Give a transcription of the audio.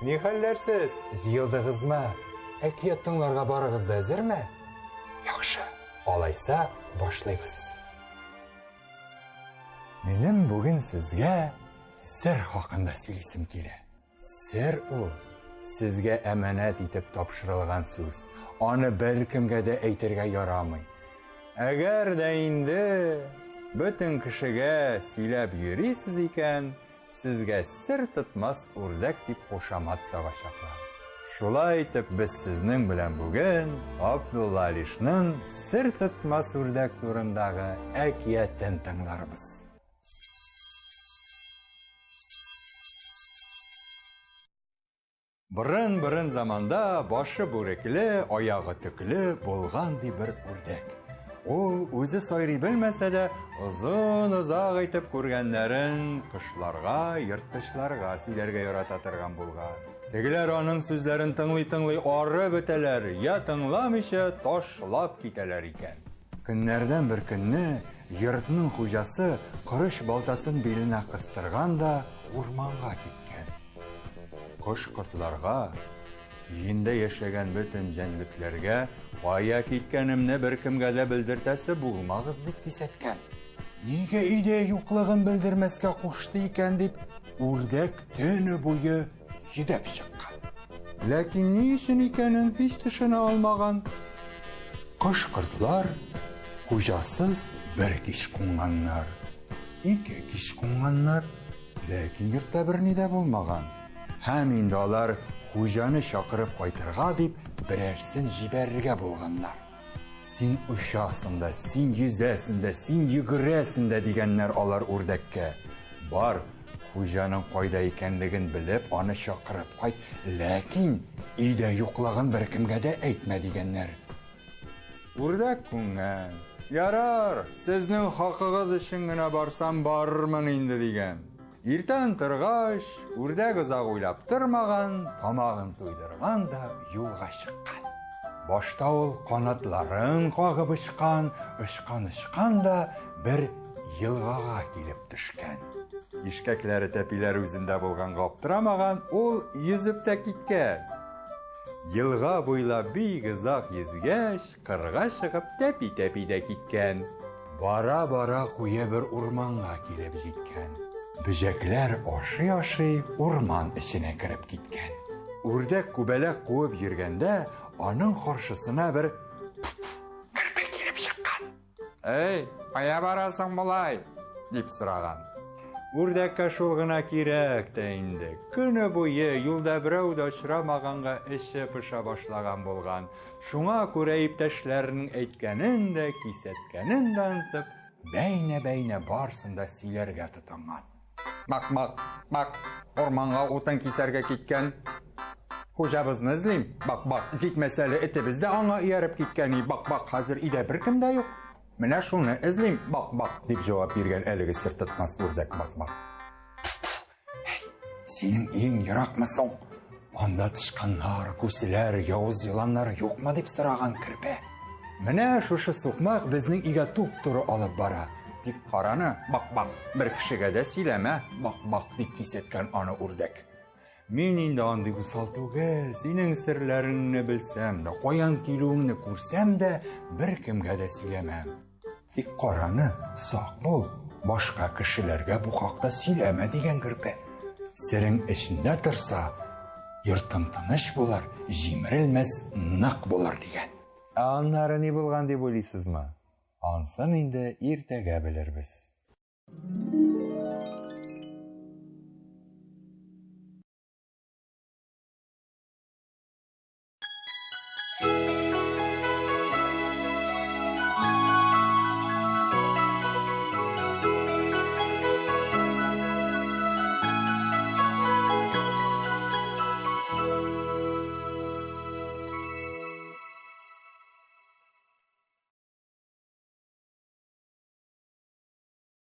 Ни хәлләр сез? Җыелдыгызмы? Әкият тыңларга барыгыз да әзерме? Яхшы. Алайса, башлыйбыз. Минем бүген сезгә сер хакында сөйлисем килә. Сер ул сезгә әманәт итеп тапшырылган сүз. Аны беркемгә дә әйтергә ярамый. Әгәр дә инде бөтен кешегә сөйләп йөрисез икән, сезгә сер тотмас үрдәк дип кушамат тагачаклар. Шулай итеп, без сезнең белән бүген Абдулла Алишның сер тотмас үрдәк турындагы әкиятен тыңларбыз. Борын-борын заманда башы бүрекле, аягы төкле булган ди бер үрдәк. Ул үзе сайрый белмәсә дә, озын-озак итеп күргәннәрен кошларга, ерткычларга сөйләргә ярата торган булган. Тегеләр аның сүзләрен тыңлый-тыңлый ары бетәләр, я тыңламыйча ташлап китәләр икән. Көннәрдән бер көнне йортның хуҗасы корыч балтасын биленә кыстырган да урманга киткән. Кош-кортларга, өендә яшәгән бөтен җәнлекләргә кая киткәнемне беркемгә дә белдертәсе булмагыз дип кисәткән. Нигә өйдә юклыгын белдермәскә кушты икән дип, үрдәк төне буе йөдәп чыккан. Ләкин ни өчен икәнен һич төшенә алмаган. Кош-кортлар хуҗасыз бер кич кунганнар, ике кич кунганнар, ләкин йортта берни дә булмаган. Һәм инде алар хуҗаны чакырып кайтырга дип берәрсен җибәрергә булганнар. Син очасың да, син йөзәсең дә, син йөгерәсең дә, дигәннәр алар үрдәккә. Бар, хуҗаның кайда икәнлеген белеп, аны чакырып кайт, ләкин өйдә юклыгын беркемгә дә әйтмә, дигәннәр. Үрдәк күнгән. Ярар, сезнең хакыгыз өчен генә барсам барырмын инде, дигән. Иртән торгач, үрдәк озак уйлап тормаган, тамагын туйдырган да юлга чыккан. Башта ул канатларын кагып очкан, очкан-очкан да бер елгага килеп төшкән. Ишкәкләре тәпиләре үзендә булганга аптырамаган, ул йөзеп тә киткән. Елга буйлап бик озак йөзгәч, Кырга чыгып тәпи-тәпи дә киткән. Бара-бара куе бер урманга килеп җиткән. Бөҗәкләр ашый-ашый урман эченә кереп киткән. Үрдәк күбәләк куып йөргәндә, аның каршысына бер керпе килеп чыккан. Әй, кая барасың болай? дип сораган. Үрдәккә шул гына кирәк тә инде. Көне буе юлда берәү дә очрамаганга эче поша башлаган булган. Шуңа күрә иптәшләренең әйткәнен дә, кисәткәнен дә онытып, бәйнә-бәйнә барсын да сөйләргә тотынган. Мак, мак, мак, урманга утын кисәргә киткән. Хуҗабызны эзлим, бак, бак, җитмәсә әле этебез дә аңа ияреп киткән, и, бак, бак, хәзер өйдә беркем дә юк. Менә шуны эзлим, бак, бак, дип җавап биргән әлеге сер тотмас үрдәк, бак, бак. Синең өең еракмы соң? Анда тычканнар, күселәр, явыз еланнар юкмы дип сораган керпе. Менә шушы сукмак безнең өйгә туп-туры алып бара. Тик караны, бак-бак, бер кешегә дә сөйләмә, бак-бак, дип кисәткән аны үрдәк. Мин инде андый усал түгел, синең серләреңне белсәм дә, каян килүеңне күрсәм дә, беркемгә дә сөйләмәм. Тик караны, сак бул, башка кешеләргә бу хакта сөйләмә, дигән Керпе. Серең эчендә торса, йортың тыныч булыр, җимерелмәс, нык булыр, дигән. Ә аннары ни булган дип уйлыйсызмы? Ансын инде иртәгә белербез.